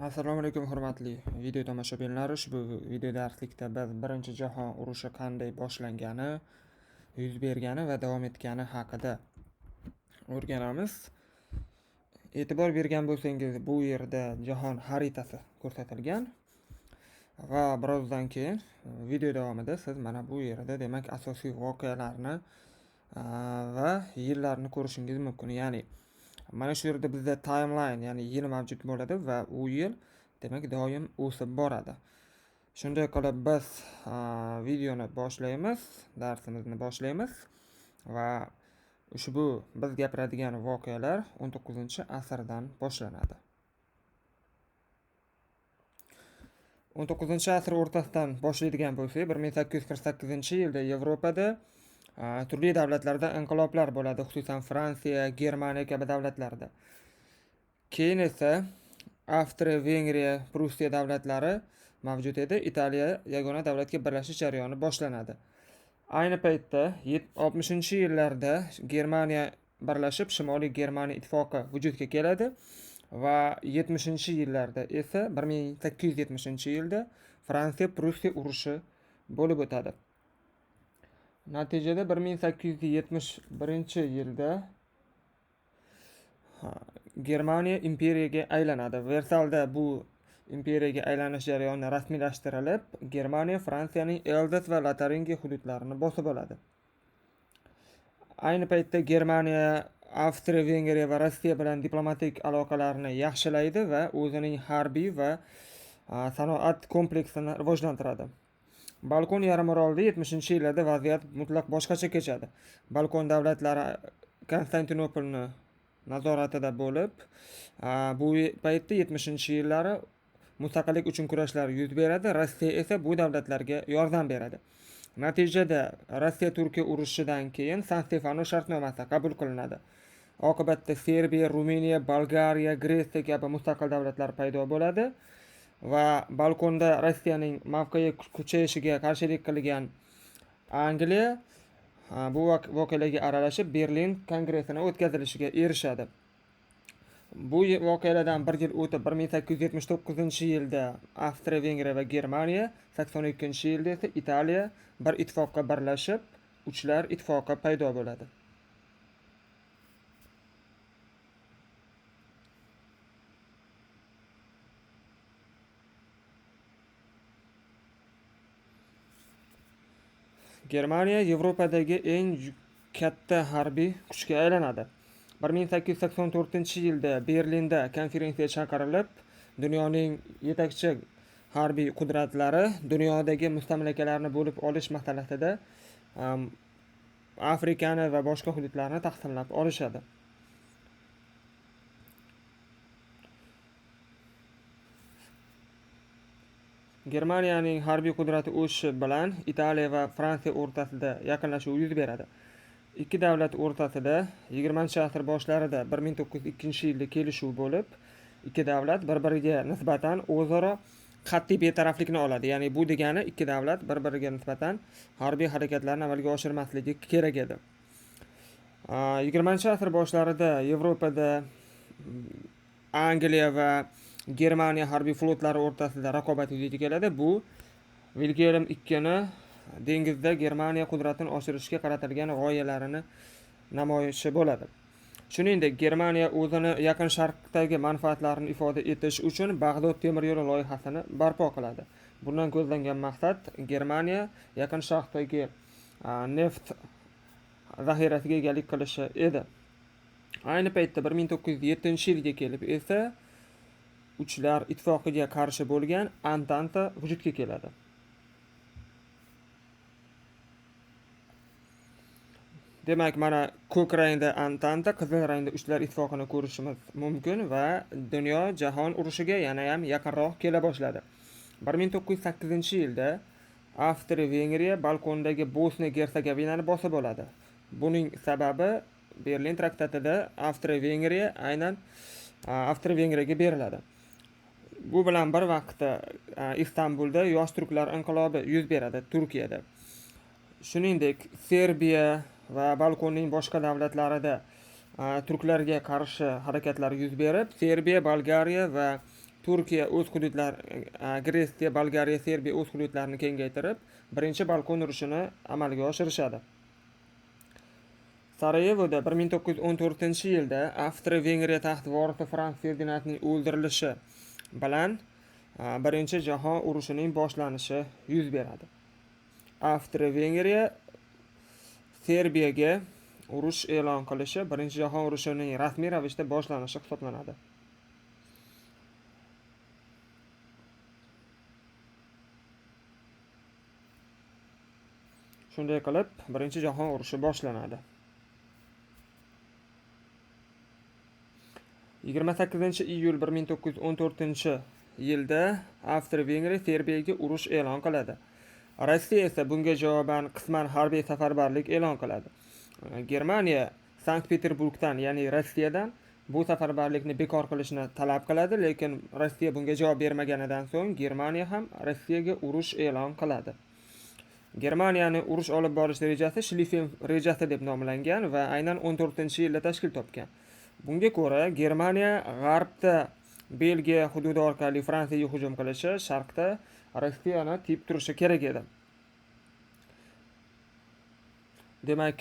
Assalomu alaykum hurmatli video tomoshabinlari. Ushbu video darslikda biz Birinchi jahon urushi qanday boshlangani, yuz bergani va davom etgani haqida o'rganamiz. E'tibor bergan bo'lsangiz, bu yerda jahon xaritasi ko'rsatilgan va birozdan keyin video davomida siz mana bu yerda demak asosiy voqealarni va yillarni ko'rishingiz mumkin. Ya'ni mana shu yerda bizda timeline, ya'ni yil mavjud bo'ladi va u yil demak doim o'sib boradi. Shunday qilib biz videoni boshlaymiz, darsimizni boshlaymiz va ushbu biz gapiradigan voqealar 19-asrdan boshlanadi. 19-asr o'rtasidan boshlaydigan bo'lsak, 1848-yilda Yevropada turli davlatlarda inqiloblar bo'ladi, xususan Fransiya, Germaniya kabi davlatlarda. Keyin esa Avstriya, Vengriya, Prussiya davlatlari mavjud edi. Italiya yagona davlatga birlashish jarayoni boshlanadi. Ayni paytda 60-yillarda Germaniya birlashib, Shimoliy Germaniya ittifoqi vujudga keladi va 70-yillarda esa 1870-yilda Fransiya Prussiya urushi bo'lib o'tadi. Natijada 1871-yilda Germaniya imperiyaga aylanadi. Versalda bu imperiyaga aylanish jarayoni rasmiylashtirilib, Germaniya Fransiyaning Elzas va Lotaringiya hududlarini bosib oladi. Ayni paytda Germaniya Avstriya, Vengriya va Rossiya bilan diplomatik aloqalarni yaxshilaydi va o'zining harbiy va sanoat kompleksini rivojlantiradi. Balkon yarimorolida 70-yillarda vaziyat mutlaq boshqacha kechadi. Balkon davlatlari Konstantinopolni nazoratida bo'lib, bu paytda 70-yillari mustaqillik uchun kurashlar yuz beradi. Rossiya esa bu davlatlarga yordam beradi. Natijada Rossiya-Turkiya urushidan keyin San Stefano shartnomasi qabul qilinadi. Oqibatda Serbiya, Ruminiya, Bolgariya, Gretsiya kabi mustaqil davlatlar paydo bo'ladi va Balkonda Rossiyaning mavqei kuchayishiga qarshilik qilgan Angliya bu voqealarga aralashib Berlin kongressini o'tkazilishiga erishadi. Bu voqealardan bir yil o'tib 1879-yilda Avstriya, Vengriya va Germaniya, 82-yilda esa Italiya bir ittifoqqa birlashib, Uchlar ittifoqi paydo bo'ladi. Germaniya Yevropadagi eng katta harbiy kuchga aylanadi. 1884-yilda Berlinda konferensiya chaqirilib, dunyoning yetakchi harbiy qudratlari dunyodagi mustamlakalarni bo'lib olish masalasida Afrikani va boshqa hududlarni taqsimlab olishadi. Germaniyaning harbiy qudrati o'sishi bilan Italiya va Fransiya o'rtasida yaqinlashuv yuz beradi. Ikki davlat o'rtasida 20-asr boshlarida 1902-yilda kelishuv bo'lib, ikki davlat bir-biriga nisbatan o'zaro qat'iy betaraflikni oladi. Ya'ni bu degani ikki davlat bir-biriga nisbatan harbiy harakatlarni amalga oshirmasligi kerak edi. 20-asr boshlarida Yevropada Angliya va Germaniya harbiy flotlari o'rtasida raqobat yuzaga keladi. Bu Vilgelm ikkini dengizda Germaniya qudratini oshirishga qaratilgan g'oyalarini namoyishi bo'ladi. Shuningdek, Germaniya o'zini Yaqin Sharqdagi manfaatlarini ifoda etish uchun Bag'dod temir yo'li loyihasini barpo qiladi. Bundan ko'zlangan maqsad Germaniya Yaqin Sharqdagi neft zaxirasiga egalik qilishi edi. Ayni paytda 1907-yilga kelib esa Uchlar ittifoqiga qarshi bo'lgan Antanta vujudga keladi. Demak, mana ko'k rangda Antanta, qizil rangda Uchlar ittifoqini ko'rishimiz mumkin va dunyo jahon urushiga yana ham yaqinroq kela boshladi. 1908-yilda Avstriya, Vengriya Balkondagi Bosniya Gersegovinani bosib oladi. Buning sababi Berlin traktatida Avstriya, Vengriya aynan Avstriya, Vengriyaga beriladi. Bu bilan bir vaqtda Istanbulda Yosh turklar inqilobi yuz beradi Turkiyada. Shuningdek, Serbiya va Balkonning boshqa davlatlarida turklarga qarshi harakatlar yuz berib, Serbiya, Bolgariya va Turkiya o'z hududlar, Gretsiya, Bolgariya, Serbiya o'z hududlarini kengaytirib, Birinchi Balkon urushini amalga oshirishadi. Sarayevoda 1914-yilda Avstriya-Vengriya taxt vorisi Frans Ferdinandning o'ldirilishi bilan Birinchi jahon urushining boshlanishi yuz beradi. Avstriya-Vengriya Serbiyaga urush e'lon qilishi Birinchi jahon urushining rasmiy ravishda boshlanishi hisoblanadi. Shunday qilib, Birinchi jahon urushi boshlanadi. 28 iyul 1914-yilda Avstriya-Vengriya Serbiyaga urush e'lon qiladi. Rossiya esa bunga javoban qisman harbiy safarbarlik e'lon qiladi. Germaniya Sankt-Peterburgdan, ya'ni Rossiyadan bu safarbarlikni bekor qilishni talab qiladi, lekin Rossiya bunga javob bermaganidan so'ng Germaniya ham Rossiyaga urush e'lon qiladi. Germaniyani urush olib borish rejasi Shliffen rejasi deb nomlangan va aynan 14-yilda tashkil topgan. Bunga ko'ra, Germaniya g'arbda Belgiya hududi orqali Fransiyaga hujum qilishi, sharqda Rossiyani tiyib turishi kerak edi. Demak,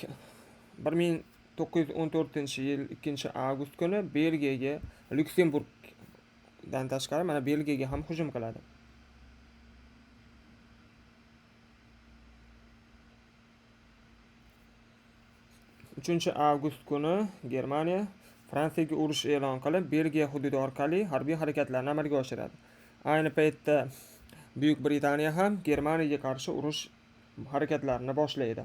1914-yil 2 avgust kuni Belgiyaga, Lyuksemburgdan tashqari mana Belgiyaga ham hujum qiladi. 3 avgust kuni Germaniya Fransiyaga urush e'lon qilib, Belgiya hududi orqali harbiy harakatlarni amalga oshiradi. Ayni paytda Buyuk Britaniya ham Germaniyaga qarshi urush harakatlarini boshlaydi.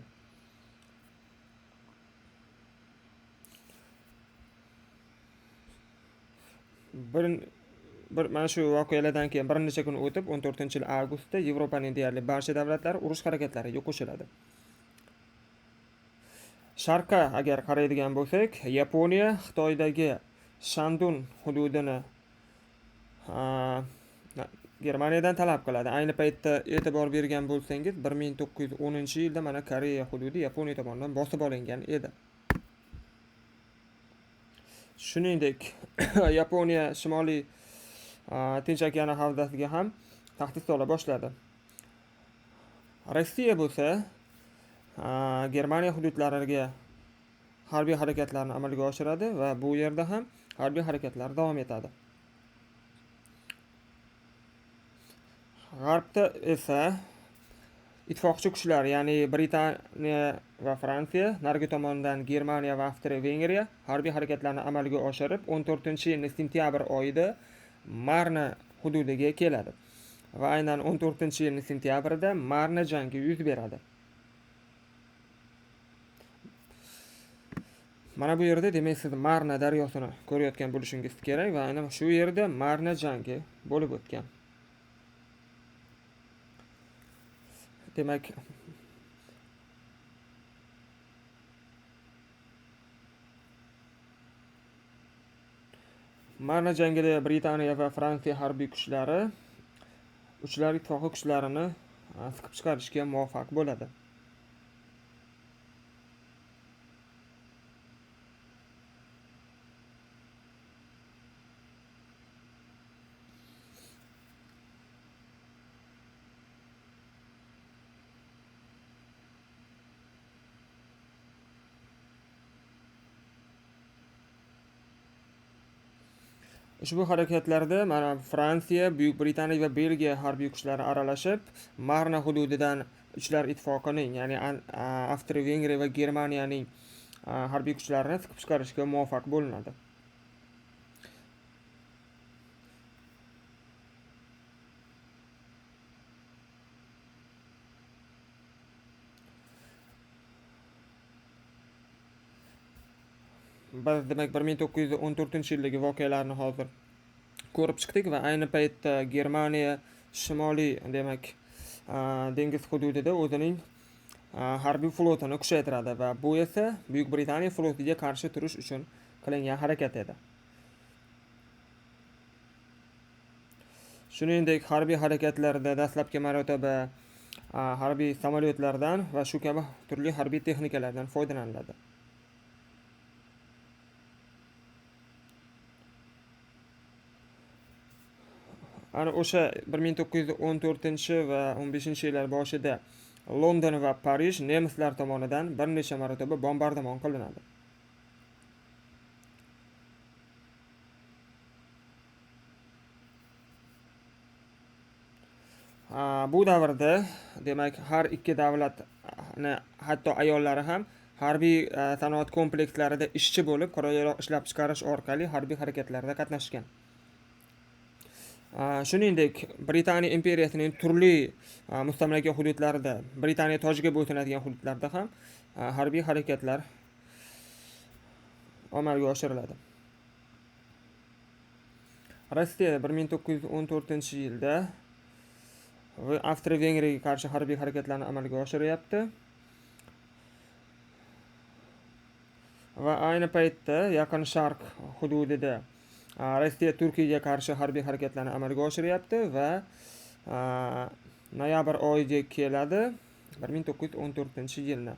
Bir mana shu voqealardan keyin bir necha kun o'tib, 14 yil avgustda Yevropaning deyarli barcha davlatlari urush harakatlariga qo'shiladi. Sharqqa agar qaraydigan bo'lsak, Yaponiya Xitoydagi Shandun hududini Germaniyadan talab qiladi. Ayni paytda e'tibor bergan bo'lsangiz, 1910-yilda mana Koreya hududi Yaponiya tomonidan bosib olingan edi. Shuningdek, Yaponiya Shimoliy Tinch okeani havzasiga ham tahdid sola boshladi. Rossiya bo'lsa Germaniya hududlariga harbiy harakatlarni amalga oshiradi va bu yerda ham harbiy harakatlar davom etadi. G'arbda esa ittifoqchi kuchlar, ya'ni Britaniya va Fransiya, narigi tomondan Germaniya va Avstriya-Vengriya harbiy harakatlarni amalga oshirib, 14-yilning sentyabr oyida Marna hududiga keladi. Va aynan 14-yilning sentyabrida Marna jangi yuz beradi. Mana bu yerda, demak, siz Marna daryosini ko'rayotgan bo'lishingiz kerak va aynan shu yerda Marna jangi bo'lib o'tgan. Demak, Marna jangida Britaniya va Fransiya harbiy kuchlari Uchlar ittifoqi kuchlarini siqib chiqarishga muvaffaq bo'ladi. Ushbu harakatlarda mana Fransiya, Buyuk Britaniya va Belgiya harbiy kuchlari aralashib, Marna hududidan Uchlar ittifoqining, ya'ni Avstriya-Vengriya va Germaniyaning harbiy kuchlarini siqib chiqarishga muvaffaq bo'linadi. Biz, demak, 1914-yildagi voqealarni hozir ko'rib chiqdik va ayni paytda Germaniya shimoliy, demak, dengiz hududida o'zining harbiy flotini kuchaytiradi va bu esa Buyuk Britaniya flotiga qarshi turish uchun qilingan harakat edi. Shuningdek, harbiy harakatlarda dastlabki marotaba harbiy samolyotlardan va shu kabi turli harbiy texnikalardan foydalaniladi. Ana o'sha 1914 va 15 yillar boshida London va Parij nemislar tomonidan bir necha marotaba bombardimon qilinadi. Bu davrda, demak, har ikki davlatni hatto ayollari ham harbiy sanoat komplekslarida ishchi bo'lib, qurol-yarog' ishlab chiqarish orqali harbiy harakatlarda qatnashgan. Shuningdek, Britaniya imperiyasining turli mustamlaka hududlarida, Britaniya tojiga bo'ysunadigan hududlarda ham harbiy harakatlar amalga oshiriladi. Rossiya 1914 yilda va Avstriya-Vengriyaga qarshi harbiy harakatlarni amalga oshiryapti. Va ayni paytda Yaqin Sharq hududida Rossiya Turkiyaga qarshi harbiy harakatlarni amalga oshiryapti va noyabr oyiga keladi 1914 yilni.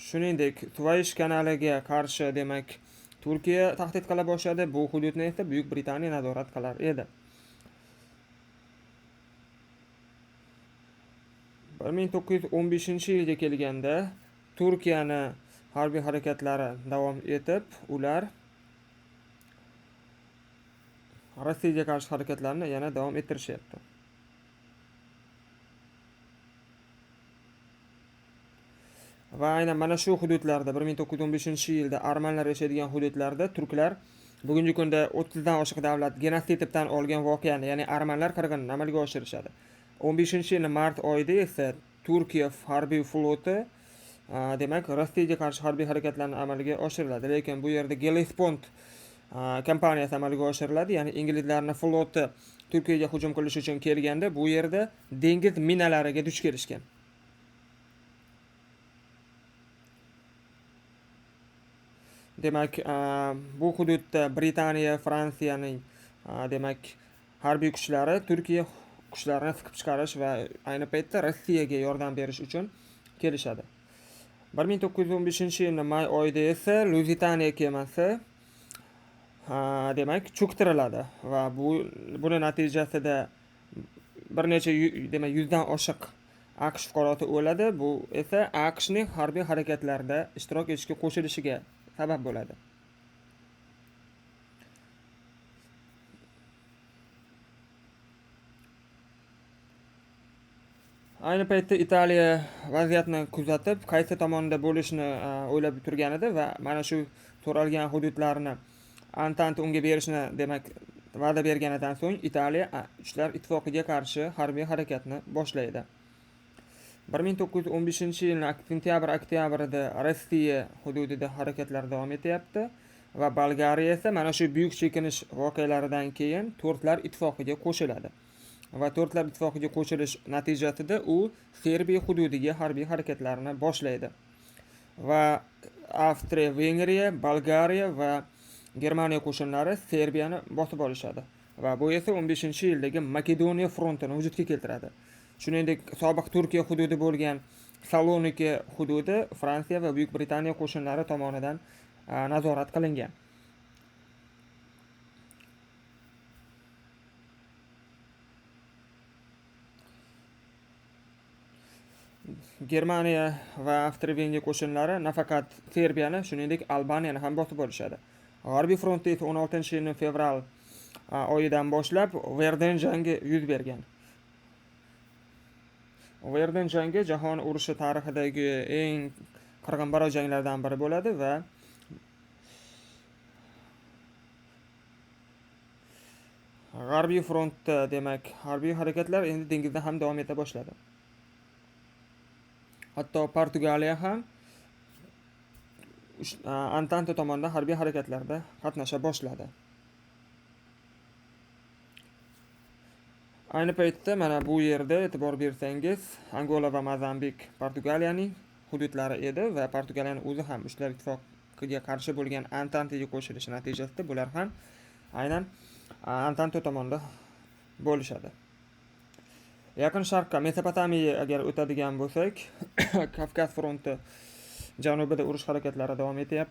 Shuningdek, Suvaysh kanaliga qarshi, demak, Turkiya tahdid qila boshladi. Bu hududni esa Buyuk Britaniya nazorat qilar edi. 1915 yilga kelganda Turkiyani harbiy harakatlari davom etib, ular Rossiyaga qarshi harakatlarni yana davom ettirishyapti. Va aynan mana shu hududlarda 1915 yilda armanlar yashaydigan hududlarda turklar bugungi kunda 30 dan oshiq davlat genotsid deb tan olgan voqeani, ya'ni armanlar qirg'inini amalga oshirishadi. 15 yil mart oyida esa Turkiya harbiy floti, demak, Rossiyaga qarshi harbiy harakatlarni amalga oshiriladi. Lekin bu yerda Gellespont kampaniyasi amalga oshiriladi, ya'ni inglizlarni floti Turkiyaga hujum qilish uchun kelganda bu yerda dengiz minalariga duch kelishgan. Demak, bu hududda Britaniya, Fransiyaning, demak, harbiy kuchlari Turkiya kuchlarini siqib chiqarish va ayni paytda Rossiyaga yordam berish uchun kelishadi. 1915 yilni may oyida esa Luzitaniya kemasi, demak, cho'ktiriladi va buni natijasida bir necha, demak, 100 dan oshiq AQSh fuqarosi o'ladi. Bu esa AQShning harbiy harakatlarda ishtirok etishga qo'shilishiga sabab bo'ladi. Ayni paytda Italiya vaziyatni kuzatib, qaysi tomonda bo'lishni o'ylab turgan edi va mana shu so'ralgan hududlarni Antanta unga berishni, demak, va'da berganidan so'ng Italiya Uchlar ittifoqiga qarshi harbiy harakatni boshlaydi. 1915 yilni sentyabr, oktyabrida Rossiya hududida harakatlar davom etyapti va Bolgariya esa mana shu buyuk chekinish voqealaridan keyin To'rtlar ittifoqiga qo'shiladi va To'rtlar ittifoqiga qo'shilish natijasida u Serbiya hududiga harbiy harakatlarni boshlaydi va Avstriya, Vengriya, Bolgariya va Germaniya qo'shinlari Serbiyani bosib olishadi va bu esa 15 yildagi Makedoniya frontini vujudga keltiradi. Shuningdek, sobiq Turkiya hududi bo'lgan Saloniki hududi Fransiya va Buyuk Britaniya qo'shinlari tomonidan nazorat qilingan. Germaniya va Avstriya-Vengriya qo'shinlari nafaqat Serbiyani, shuningdek, Albaniyani ham bosib olishadi. G'arbiy frontda esa 16 yilning fevral oyidan boshlab Verden jangi yuz bergan. Verden jangi jahon urushi tarixidagi eng qirg'inbarot janglardan biri bo'ladi va G'arbiy frontda, demak, harbiy harakatlar endi dengizda ham davom eta boshladi. Hatto Portugaliya ham Antanta tomonidan harbiy harakatlarda qatnasha boshladi. Ayni paytda mana bu yerda e'tibor bersangiz, Angola va Mozambik Portugaliyaning hududlari edi va Portugaliyaning o'zi ham Uchlar ittifoqiga qarshi bo'lgan Antantaga qo'shilishi natijasida bular ham aynan Antanta tomonida bo'lishadi. Yaqin Sharqqa, Mesopotamiyaga agar o'tadigan bo'lsak, Kavkaz fronti janubida urush harakatlari davom etyapti.